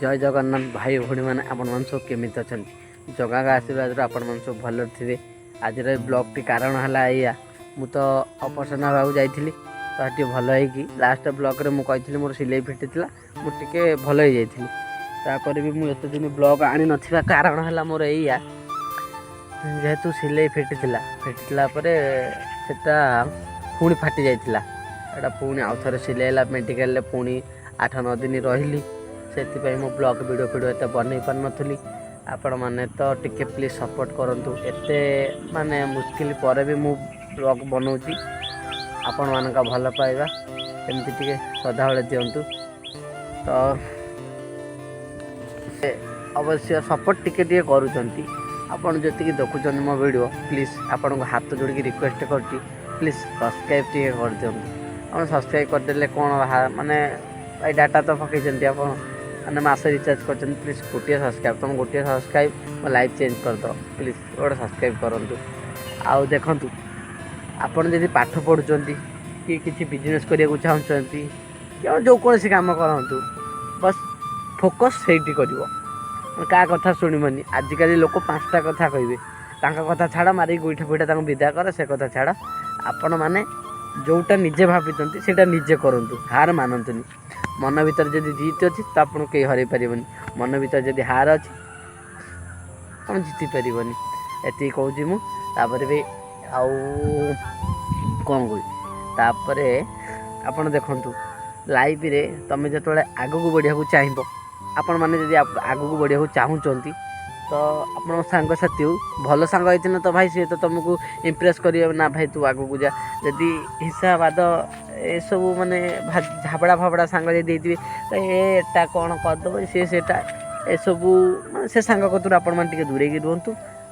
ଜୟ ଜଗନ୍ନାଥ ଭାଇ ଭଉଣୀମାନେ, ଆପଣମାନେ ସବୁ କେମିତି ଅଛନ୍ତି? ଜଗାଙ୍କ ଆଶୀର୍ବାଦରୁ ଆପଣମାନେ ସବୁ ଭଲରେ ଥିବେ। ଆଜିର ଏ ବ୍ଲଗ୍ଟି କାରଣ ହେଲା ଏଇଆ, ମୁଁ ତ ଅପରେସନ୍ ହେବାକୁ ଯାଇଥିଲି, ତ ଟିକେ ଭଲ ହେଇକି ଲାଷ୍ଟ ବ୍ଲଗ୍ରେ ମୁଁ କହିଥିଲି ମୋର ସିଲେଇ ଫିଟିଥିଲା, ମୁଁ ଟିକେ ଭଲ ହେଇଯାଇଥିଲି। ତାପରେ ବି ମୁଁ ଏତେ ଦିନ ବ୍ଲଗ୍ ଆଣିନଥିବା କାରଣ ହେଲା ମୋର ଏଇଆ, ଯେହେତୁ ସିଲେଇ ଫିଟିଥିଲା, ଫିଟିଥିଲା ପରେ ସେଟା ପୁଣି ଫାଟି ଯାଇଥିଲା। ଏଇଟା ପୁଣି ଆଉ ଥରେ ସିଲେଇ ହେଲା ମେଡ଼ିକାଲରେ, ପୁଣି 8-9 ଦିନ ରହିଲି। ସେଥିପାଇଁ ମୁଁ ବ୍ଲଗ୍ ଭିଡ଼ିଓ ଫିଡ଼ିଓ ଏତେ ବନେଇ ପାରିନଥିଲି। ଆପଣମାନେ ତ ଟିକେ ପ୍ଲିଜ୍ ସପୋର୍ଟ କରନ୍ତୁ। ଏତେ ମାନେ ମୁସ୍କିଲ ପରେ ବି ମୁଁ ବ୍ଲଗ୍ ବନଉଛି। ଆପଣମାନଙ୍କ ଭଲ ପାଇବା ଏମିତି ଟିକେ ସଦାବେଳେ ଦିଅନ୍ତୁ। ତ ଅବଶ୍ୟ ସପୋର୍ଟ ଟିକେ ଟିକେ କରୁଛନ୍ତି। ଆପଣ ଯେତିକି ଦେଖୁଛନ୍ତି ମୋ ଭିଡ଼ିଓ, ପ୍ଲିଜ୍ ଆପଣଙ୍କୁ ହାତ ଯୋଡ଼ିକି ରିକ୍ୱେଷ୍ଟ କରୁଛି, ପ୍ଲିଜ୍ ସବସ୍କ୍ରାଇବ୍ ଟିକେ କରିଦିଅନ୍ତୁ। ଆପଣ ସବସ୍କ୍ରାଇବ୍ କରିଦେଲେ କ'ଣ ମାନେ ଏଇ ଡାଟା ତ ପକାଇଛନ୍ତି ଆପଣ, ମାନେ ମାସେ ରିଚାର୍ଜ କରିଛନ୍ତି। ପ୍ଲିଜ୍ ଗୋଟିଏ ସବସ୍କ୍ରାଇବ୍, ତୁମ ଗୋଟିଏ ସବସ୍କ୍ରାଇବ୍ ମୋ ଲାଇଫ୍ ଚେଞ୍ଜ କରିଦେବ। ପ୍ଲିଜ୍ ଗୋଟେ ସବସ୍କ୍ରାଇବ୍ କରନ୍ତୁ। ଆଉ ଦେଖନ୍ତୁ, ଆପଣ ଯଦି ପାଠ ପଢ଼ୁଛନ୍ତି କି କିଛି ବିଜନେସ୍ କରିବାକୁ ଚାହୁଁଛନ୍ତି କି ଯେକୌଣସି କାମ କରନ୍ତୁ, ବସ୍ ଫୋକସ୍ ସେଇଠି କରିବ। କାହା କଥା ଶୁଣିବନି। ଆଜିକାଲି ଲୋକ ପାଞ୍ଚଟା କଥା କହିବେ, ତାଙ୍କ କଥା ଛାଡ଼, ମାରିକି ଗୋଇଠା ଫୋଇଠା ତାଙ୍କୁ ବିଦା କର, ସେ କଥା ଛାଡ଼। ଆପଣମାନେ ଯେଉଁଟା ନିଜେ ଭାବିଛନ୍ତି, ସେଇଟା ନିଜେ କରନ୍ତୁ, ହାର ମାନନ୍ତୁନି। ମନ ଭିତରେ ଯଦି ଜିତ୍ ଅଛି ତ ଆପଣଙ୍କୁ କେହି ହରାଇ ପାରିବନି। ମନ ଭିତରେ ଯଦି ହାର ଅଛି, ଆପଣ ଜିତି ପାରିବନି। ଏତିକି କହୁଛି ମୁଁ। ତାପରେ ବି ଆଉ କ'ଣ କହିବି? ତାପରେ ଆପଣ ଦେଖନ୍ତୁ, ଲାଇଫରେ ତୁମେ ଯେତେବେଳେ ଆଗକୁ ବଢ଼ିବାକୁ ଚାହିଁବ, ଆପଣମାନେ ଯଦି ଆଗକୁ ବଢ଼ିବାକୁ ଚାହୁଁଛନ୍ତି, ତ ଆପଣଙ୍କ ସାଙ୍ଗସାଥି ହଉ, ଭଲ ସାଙ୍ଗ ହେଇଥିଲେ ତ ଭାଇ ସିଏ ତ ତୁମକୁ ଇମ୍ପ୍ରେସ୍ କରିବେ, ନା ଭାଇ ତୁ ଆଗକୁ ଯା। ଯଦି ହିଂସାବାଦ ଏସବୁ ମାନେ ଝାବଡ଼ା ଫାବଡ଼ା ସାଙ୍ଗ ଯଦି ହେଇଥିବେ, ତ ଏ ଏଟା କ'ଣ କରିଦେବ ସିଏ ସେଟା, ଏସବୁ ମାନେ ସେ ସାଙ୍ଗ କତୁରୁ ଆପଣମାନେ ଟିକେ ଦୂରେଇକି ରୁହନ୍ତୁ।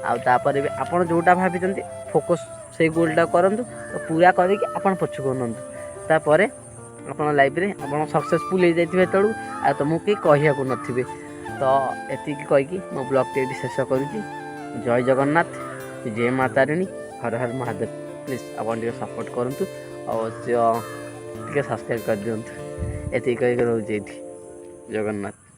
ଆଉ ତାପରେ ବି ଆପଣ ଯେଉଁଟା ଭାବିଛନ୍ତି, ଫୋକସ୍ ସେଇ ଗୋଲ୍ଟା କରନ୍ତୁ, ତ ପୁରା କରିକି ଆପଣ ପଛକୁ ଅନନ୍ତୁ। ତାପରେ ଆପଣ ଲାଇଫ୍ରେ ଆପଣ ସକ୍ସେସଫୁଲ୍ ହେଇଯାଇଥିବେ ସେତେବେଳକୁ, ଆଉ ତୁମକୁ କେହି କହିବାକୁ ନଥିବେ। ତ ଏତିକି କହିକି ମୋ ବ୍ଲଗ୍ଟି ଏଇଠି ଶେଷ କରୁଛି। ଜୟ ଜଗନ୍ନାଥ, ଜୟ ମା ତାରିଣୀ, ହର ହର ମହାଦେବ। ପ୍ଲିଜ୍ ଆପଣ ଟିକେ ସପୋର୍ଟ କରନ୍ତୁ, ଅବଶ୍ୟ ଟିକେ ସବସ୍କ୍ରାଇବ୍ କରିଦିଅନ୍ତୁ। ଏତିକି କହିକି ରହୁଛି ଏଇଠି। ଜଗନ୍ନାଥ।